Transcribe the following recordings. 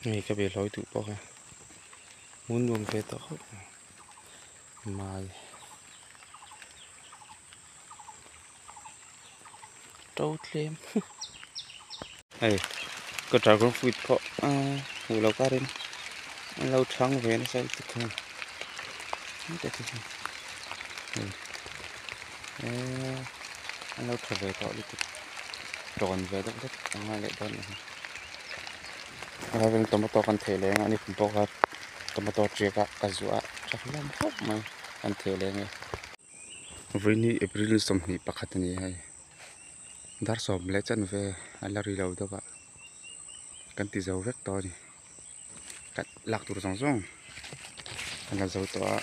Hei ka ve hlawi duh bawk a hmun nuam ve tawh khawp mai to tlem hei ka dragon fruit pawh hmuh loh karin an lo thang ve nasa lutuk thung hei an lo tha ve tawh lutuk tawn ve deuh hlek a ngai leh dawn a ni. Helai hian tomato kan theh leh ang a ni kum pawh kha tomato tiak a ka zuah a tha hlawm khawp mai kan theh leh ang e. Vawiin hi April 21 a ni a hei dar 10 leh chanve a la ri lo deuh a kan ti zo vek tawh a ni kan lak tur zawng zawng kan la zo tawh a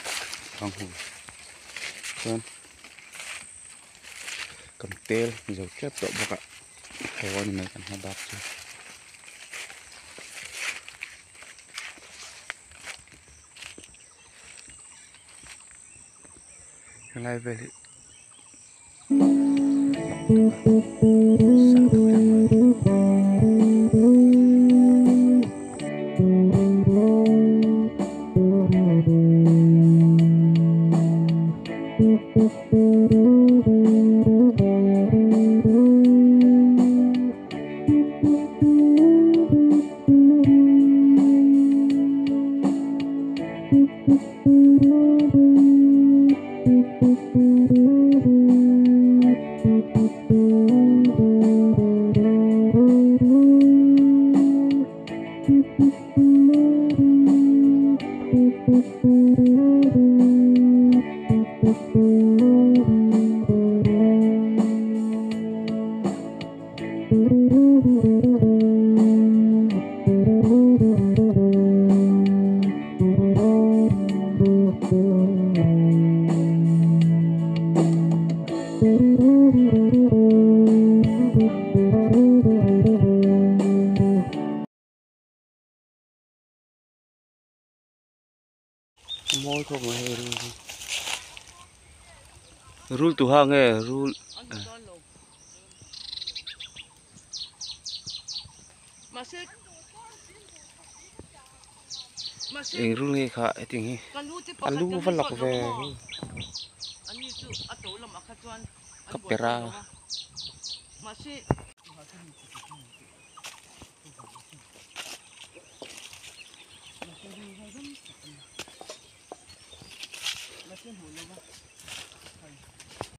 bang chuan kan tel zo tep tawh bawk a haw a ni mai kan hma bak chu. Helai vel hi Thank you. Mawi khawp mai hei rul hi. Rul tuha nge rul Eng rul nge kha hetiang hi a lu va lak ve ka per a.